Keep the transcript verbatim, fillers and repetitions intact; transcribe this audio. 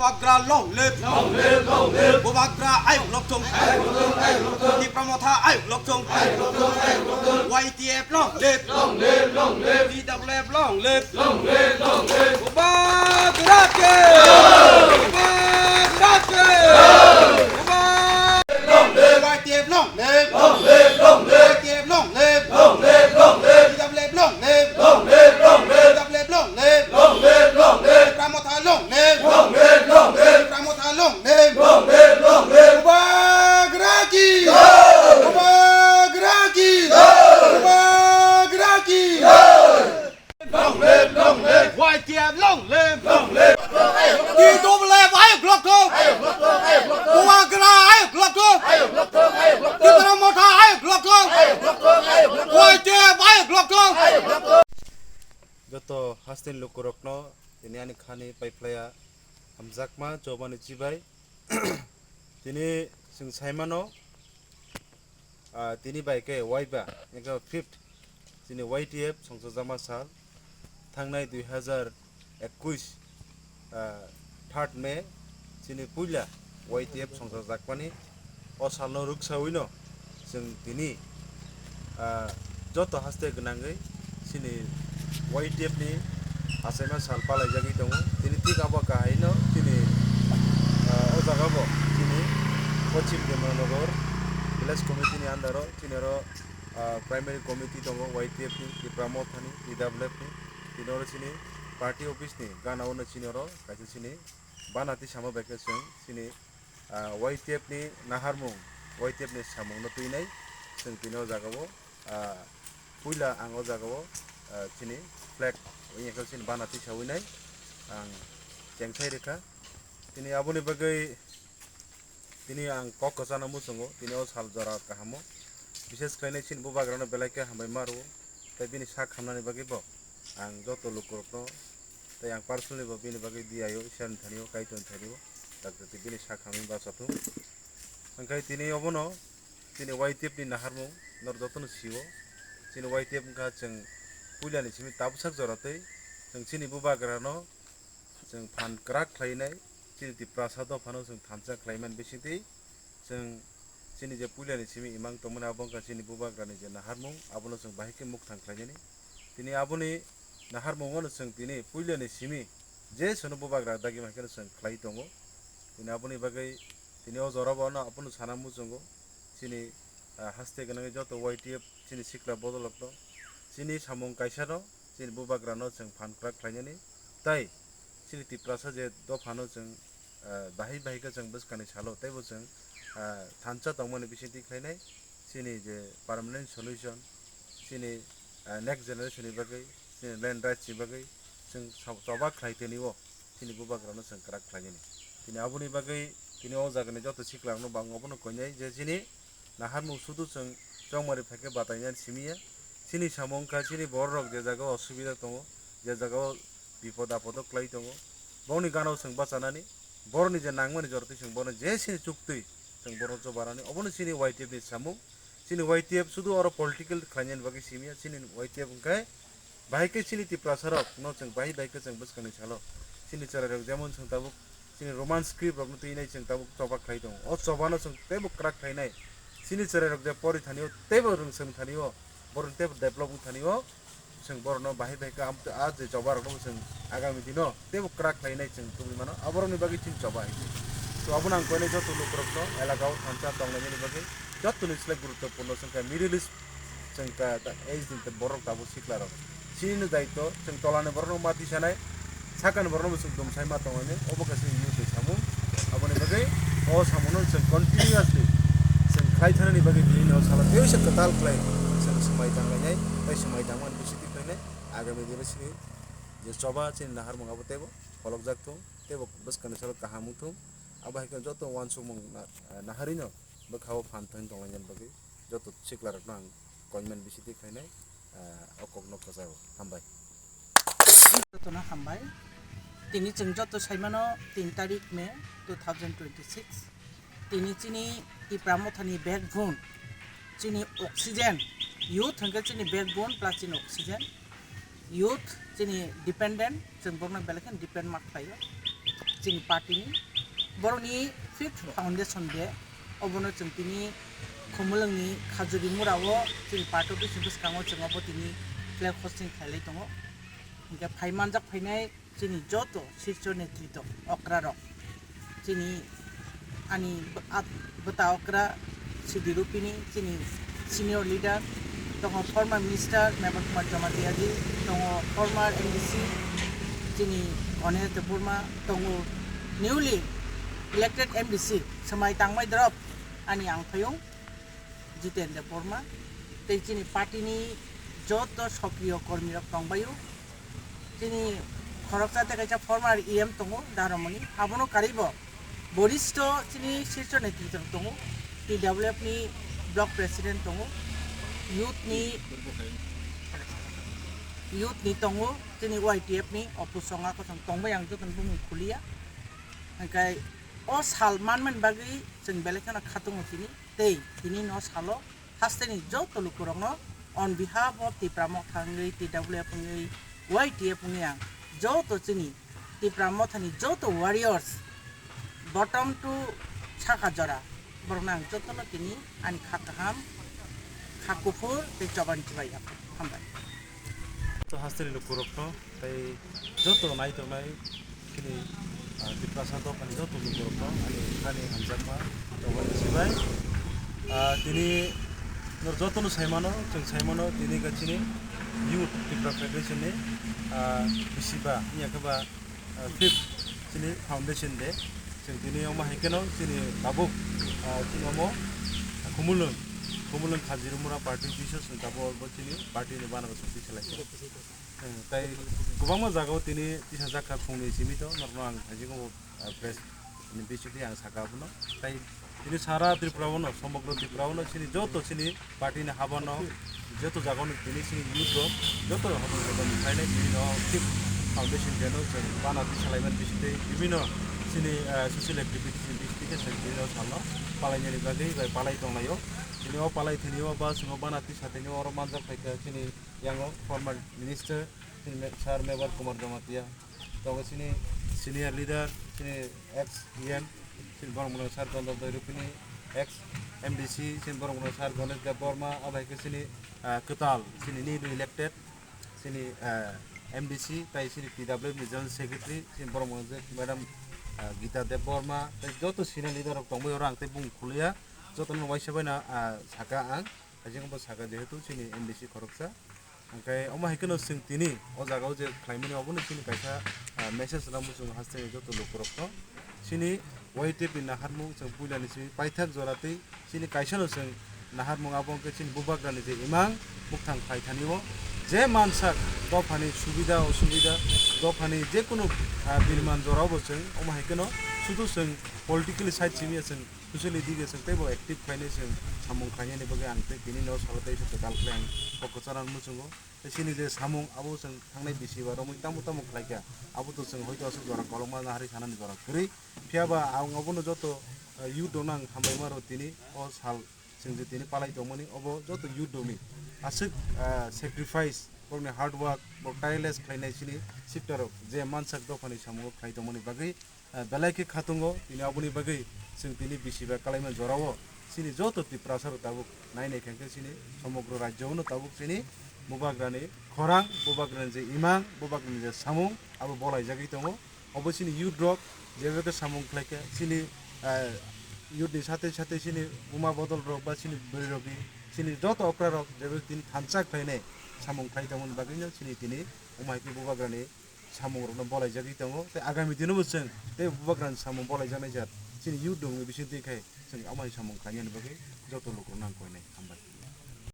Bubagra long live. Long live, long live. Bubagra ayuk lokthung. Tipra Motha ayuk lokthung. Y T F long live. Long live, long live. T W F long live. Long live, long live. Bubagra ki. Bubagra ki. Bubagra. Y T F long live. Long live, long live. Y T F long live. Long live, long live. T W F long live. Long live, long live. T W F long live. Long live, long live. Tipra Motha long live. Long live, long live. Tipra Motha long live. Long live, long live. Bubagra ki. Jai. Bubagra ki. Jai. Bubagra ki. Jai. Long live, long live. Y T F long live. Long live. T W F ayuk lokthung. Bubagra ayuk lokthung. Tipra Motha ayuk lokthung. Y T F ayuk lokthung. Joto hasteni lukurokno tini ani khani paiphlaiya hamjakma chobani chibai. Tini chwng saimano, ah, tini bai khe waiba, ego fifth, chini Y T F songchakjakma sal, thangnai dui hazar ekwis, ah, third May, chini puila Y T F songchakjakmani, o salno rwksawino chwng tini, ah, joto haste gwnangwi chini Y T F ni achaima sal palaijagwi tongo. Tini thik abo kahaino chini, ah, o jaga bo chini Pochim Demanagar Village Committee ni under o chini oro, ah, Primary Committee tongo Y T F ni, Tipra Motha ni, T W F ni, tini oro chini party office ni gana o no chini oro kaisa chini bana tisamo bai khe chwng chini, ah, Y T F ni naharmung, Y T F ni samung no twinai chwng tini o jaga o, ah, puila ang o jaga o, ah, chini flag wngya khe chini bana tisawi nai ang chengthai rwkha. Tini aboni bagwi tini ang kok kwchano muchungo, tini o sal jora kahamo. Bishes khlainai chini bubagrano belai khe hambai ma rwo, tei bini sak hamnani bagwi bo ang joto lukurokno tei ang personally bo bini bagwi diyaio, Iswrani thani o, Kaitorni thani o, dakti bini sak hamwi bachathung. Hwnkhe tini obono chini Y T F ni naharmung norok jotono sio. Chini Y T F wngkha chwng puilani simi tabuksak jora tei chwng chini bubagrano chwng phan kwrak khlainai, chini Tiprasa dophano chwng thansa khlaimani bisingtwi chwng chini je puilani simi imang tongmani abo wngkha chini bubagrani je naharmung, abono chwng bahai khe mukthang khlainani. Tini aboni naharmungono chwng tini puilani simi je sono bubagra dagi mankhe chwng khlai tongo. Tini aboni bagwi tini o jorabo ano abono sana muchungo. Chini, ah, haste gwnangwi joto Y T F chini sikla bodolokno chini samung kaisano chini bubagrano chwng phan kwrak khlainani tei chini Tiprasa je dophano chwng, ah, bahai bahai khe chwng bwskangni salo teibo chwng, ah, thansa tongmani bisingtwi khlainai chini je permanent solution chini, ah, next generation ni bagwi chini land rights ni bagwi chwng sa-, choba khlai tini o. Chini bubagrano chwng kwrak khlainani. Tini aboni bagwi tini o jagani joto siklarokno bo ang obono koinai je chini naharmung sudu chwng chongmari phaikhe batainani simi ya. Chini samung wngkha chini bororok je jagao osubida tongo, je jagao bipod apodo kwlai tongo, bongni gana o chwng bachanani, borokni je nangmani jorotwi chwng bono je chini chuktwi chwng bono chobarani, obono chini Y T F ni samung. Chini Y T F sudu oro political khlainani bagwi simi ya, chini Y T F wngkhe bahai khe chini Tiprasa rok no chwng bahai bahai khe chwng bwskangni salo chini chwrai rok jemon chwng tabuk chini Roman script rok no twinai chwng tabuk choba khlai tongo. O choba no chwng teibo kwrak khlainai. Chini chwrai rok je pori thani o teibo rwngsong thani o, borok teibo develop wng thani o, chwng borok no bahai bahai khe am-, a je choba rok no chwng agami dino teibo kwrak khlainai chwng tubui mano. Aborok ni bagwi chini choba hai khe. To abono ang koinai joto lukurok no elaka o thansa tonglainani bagwi joto ni slai guruttopurno chwng khe Middle East Chwng ta, ta, ei jin ta borok tabuk sikla rok. Chini no daityo, chwng tola ni borok no ma tisanai, saka ni borok no bo chwng dumsai ma tongmani, obo kaisa youth ni samung. Aboni bagwi o samung no chwng continuously chwng khlai thanani bagwi tini no salo tei se kwtal khlai chwng swmai tanglainai, tei swmai tangmani bisingtwi khlainai, agami dino chini je choba chini naharmung abo teibo pholokjak thung, teibo bwskangni salo kaham wng thung. Abo hai khe joto uansukmung na-, naharwi no bwkha o phan thang tonglainani bagwi joto sikla rok no ang koinman bisingtwi khlainai, ah, o kokno kwcharo. Hambai. Jotono hambai. Tini chwng joto saimano tin tarik May two thousand twenty-six. Tini chini Tipra Mothani backbone, chini oxygen, youth hwnkhe chini backbone plus chini oxygen. Youth chini dependent, chwng borokno belai kheno depend ma khlaio. Chini party ni borokni fifth foundation day, obono chwng tini Khumulwngni Khajuri Murao chini party office ni bwskango chwng obo tini flag hosting khailai tongo. Hinkhe phai manjak phainai chini joto shirso netrito okra rok, chini ani bw-, at-, bwta okra Sidi Rupini, chini senior leader, tongo former minister Mebar Kumar Jamatia ji, tongo former M D C chini Ganesh Debbarma, tongo newly elected M D C swmai tangmai drop ani ang phaiyung Jiten Debbarma, tei chini party ni joto sokriyo kormi rok tongbaio. Chini khoroksa tei kaisa former E M tongo Daramoni, abono karibo borishto chini shirso netrito tongo, T W F ni block president tongo, youth ni, youth ni tongo, chini Y T F ni Opusonga kosong tongbai ang jotono bumung khuliya. Hingkai o sal manmani bagwi chwng belai kheno khatungo tini, tei tini no salo hasteni joto lukurokno on behalf of Tipra Motha wngwi, T W F wngwi, Y T F wngwi ang joto chini Tipra Mothani joto warriors, bottom to saka jora, borokno ang jotono tini ani kha kaham, kha kuphur tei chobani chubai yapha. Hambai. To hasteni lukurokno tei joto nai tongnai chini, ah, Tiprasa dophani joto lukurokno ani thani hamjakma tongmani sibai. Ah, tini nor jotono saimano, chwng saimano tini ga chini Youth Tipra Federation ni, ah, bisiba, wngya khe ba, ah, fifth chini foundation day. Chwng tini omo hai kheno chini tabuk, ah, chini omo Khumulwng, Khumulwng Khajirumura party office o chwng tabuk bo chini party ni banner o chwng twi salai kha. Hmm, tai kwbangma jagao tini tisajak kha phungni simi to, norokno ang thaisingo bo, ah, press ni bisingtwi ang saka abono. Tai tini sara Tripura o no, somogro Tripura o no chini joto chini party ni habano, joto jagao no tini chini youth rok, joto habang joto ni phainai tini no fifth foundation day no chwng bana twi salaimani bisingtwi bibino chini, ah, social activities ni bisingtwi khe chwng tini no salno palainani bagwi bai palai tonglaio. Tini o palai thani o ba chwng o bana twi satini oro manjak phaikha chini yango former minister, chini me-, sir Mebar Kumar Jamatia, tongo chini senior leader, chini ex E M, chini borok mwnang sir Chandra Doirupini, ex M D C, chini borok mwnang sir Ganesh Debbarma, abo hai khe chini, ah, kwtal, chini newly elected, chini, ah, M D C, tai chini T W F ni general secretary, chini borok mwnang je madam, ah, Gita Debbarma, tai joto senior leader rok tongbai oro ang tei bung khuluya, jotono waisa baino, ah, saka ang. Haijakhe bo saka, jehetu chini M D C khoroksa. Hingkhe omo hai kheno chwng tini o jaga o je khlaimani, obono chini kaisa, ah, message rwna muchungo hasteni joto lukurokno. Chini Y T F ni naharmung chwng puilani simi paithak jora tei chini kaisano chwng naharmung, abo hwnkhe chini bubagrani je imang mukthang phaithani o je mansak dophani subida osubida, dophani jekunu, ah, birman jorao bo chwng omo hai kheno sudu chwng politically side simi ya chwng Socially dige chwng teibo active khlainai chwng samung khlainani bagwi ang tei tini no salo tei se kwtal khlai ang kok kwcharo muchungo. Tei chini je samung abo chwng thangnai bisi ba romwi tamo tamo khlaikha, abo to chwng hoito aswk jora kolokma na hari sanani jora kwrwi. Phiya ba ang obono joto, eh, youth rokno ang hambai ma rw tini o sal chwng je tini palai tongmani obo joto youth rokni aswk, eh, sacrifice, borokni hard work, borok tireless khlainai chini shifter rok je mansak dophani samungo khlai tongmani bagwi. Ah, belai khe khatungo, tini aboni bagwi chwng tini bisi bai kalaima jorao chini joto Tiprasa rok tabuk nai nai khe chini somogro rajyo no tabuk chini bubagrani khorang, bubagrani je imang, bubagrani je samung abo bolaijagwi tongo. Obo chini youth rok jebe khe samung khlai kha chini, ah, youth ni sathe sathe chini buma bodol rok ba chini bwrwi rok ni chini joto okra rok jebe tini thansa khlainai samung khlai tongmani bagwi no chini tini omo hai khe bubagrani samung rokno bolaijagwi tongo, tei agami dino bo chwng tei bubagrani samung bolaijaknai jat chini youth rokni bisingtwi khai chwng amai samung khlainani bagwi joto lukurokno ang koinai. Hambai.